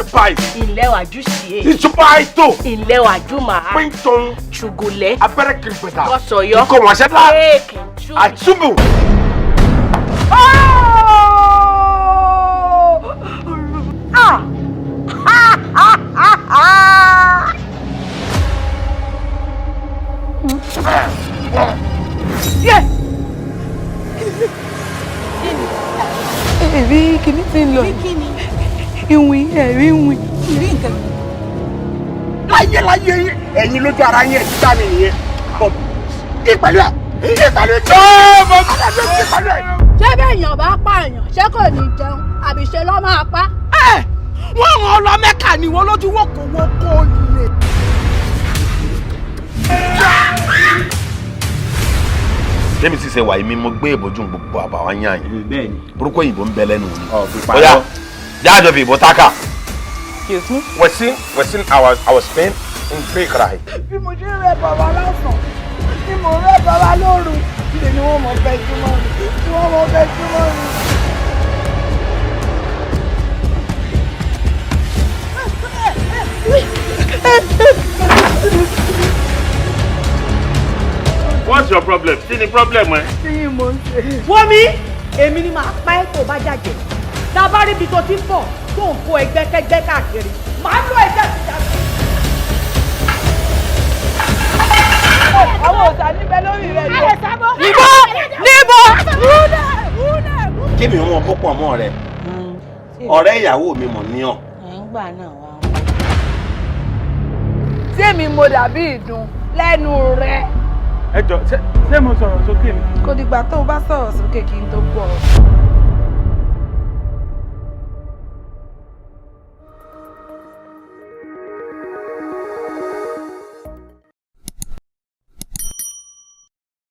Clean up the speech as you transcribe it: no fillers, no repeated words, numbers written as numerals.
Àti báyìí. Ilẹ̀ wàjú sí e. Ìjọba ètò. Ilẹ̀ wàjú màá. Píntọ́n. Ṣùgùlẹ̀. Abẹ́rẹ́ kìrìpẹ̀tà. Kọ́sọ̀yọ́. Ìkọ̀wọ̀nsẹ́lá. Èèkì. Àtúbù. Ah! Ha ha ha! Yeah. Ẹ̀rí kìíní ti ń lọ. Ìwìn ẹ̀rí ìwìn. Ìrí nǹkan. Láyé láyé ẹ̀yin lójú ara yín ẹ̀ ti dá mi nìyẹn. Ìpẹ̀lú ẹ̀ ìpẹ̀lú ẹ̀ ìpẹ̀lú ẹ̀. Ṣé bẹ́ẹ̀yàn bá pààyàn, ṣé kò ní jẹun àbí ṣe lọ́ máa pa? Wọ́n rán ọ lọ Mẹ́kà ni wọ́n lójú wọ́kọ̀wọ́kọ̀ lè. Lẹ́mi sì ṣe wà yìí, mi mo gbé ìbòjú gbogbo àbáwá yàn yín. Bẹ́ẹ̀ni. Burúkú òyìnbó ń bẹ lẹ́nu mi. Ọ̀ fi Bóyá parọ́. jáàjọ fi ìbò tákà. Excuse me. We're seeing our Spain in Greek, right? Bí mo ṣe ń rẹ bàbá lọ́sàn-án ni mo rẹ bàbá lóru, ṣe ni wọ́n mọ̀ fẹ́ súnmọ́ mi, tí wọ́n mọ̀ fẹ́ súnmọ́ mi. What's your problem? Kí ni problem ẹ? Tí mo ń ṣe. Wọ́n mi, èmi ni màá pa ẹ́ tó bá jàjẹ́. Tá a bá rí ibi tó ti ń bọ̀ tó ń kó ẹgbẹ́kẹ́gbẹ́ káàkiri, màá lọ ẹgbẹ́ ti dàgbà. Àwọn òòsà níbẹ̀ lórí rẹ̀ yìí. Níbo? Níbo? Kí mi wọn kó pọ̀ mọ́ rẹ. Ọ̀rẹ́ ìyàwó mi mọ̀ ní ọ. Ẹ̀ ń gbà náà wá. Tí èmi mo dàbí ìdun lẹ́nu rẹ̀. Ẹ jọ, ṣé mo sọ̀rọ̀ sókè ni? Kò dìgbà tó o bá sọ̀rọ̀ sókè kí n tó gbọ́ ọ.